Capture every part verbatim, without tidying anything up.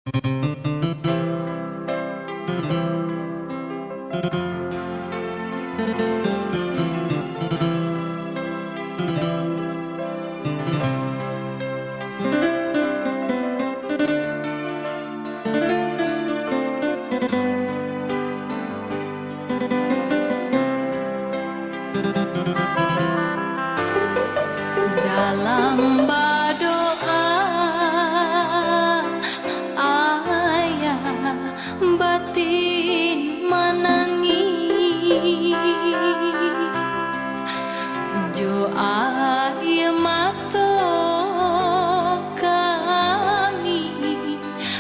Dalam badoa, ayah batin manangih, jo aia mato kami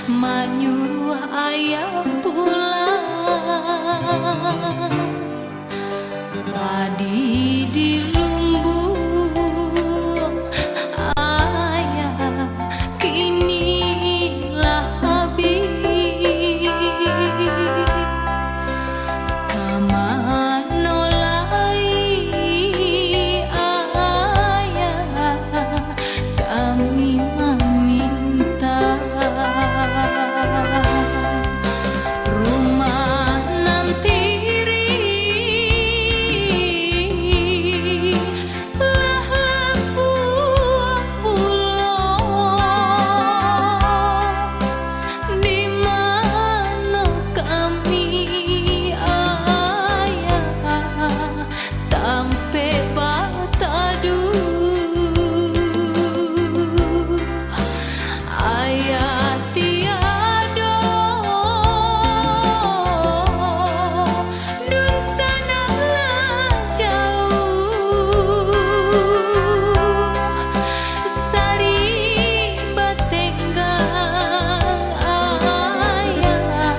manyuruah ayah pulang. Padi di lumbung ayah kini lah habih. Ka mano lai ayah kami maminta, rumah nan tirih lah lapuah pulo. Di mano kami, ayah, tampek bataduah? Ayah tiado, dunsanak lah jauah, sari batenggang ayah,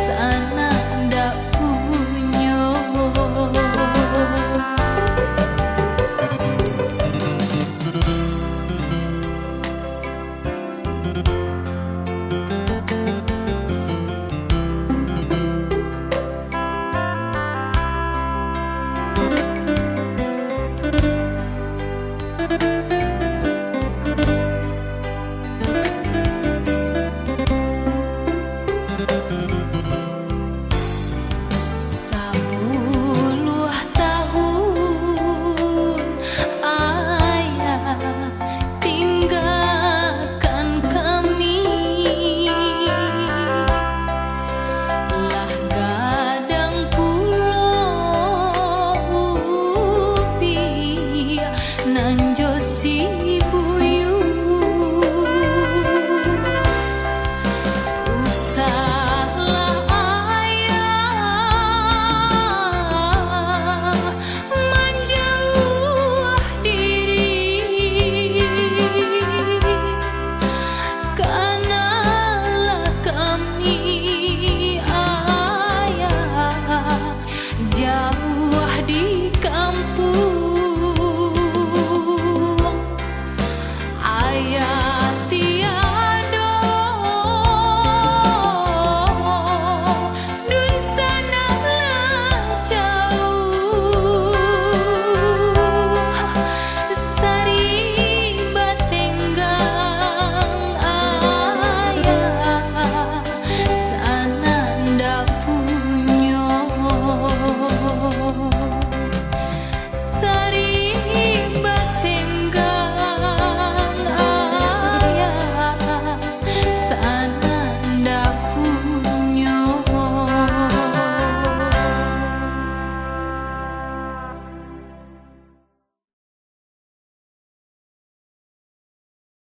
sanak ndak punyo. Sapuluah tahun ayah tinggakan kami, lah gadang pulo upiah nan jo si buyuang. Usahlah ayah manjauah diri, kanalah kami, ayah, jauah di kampuang. Ayah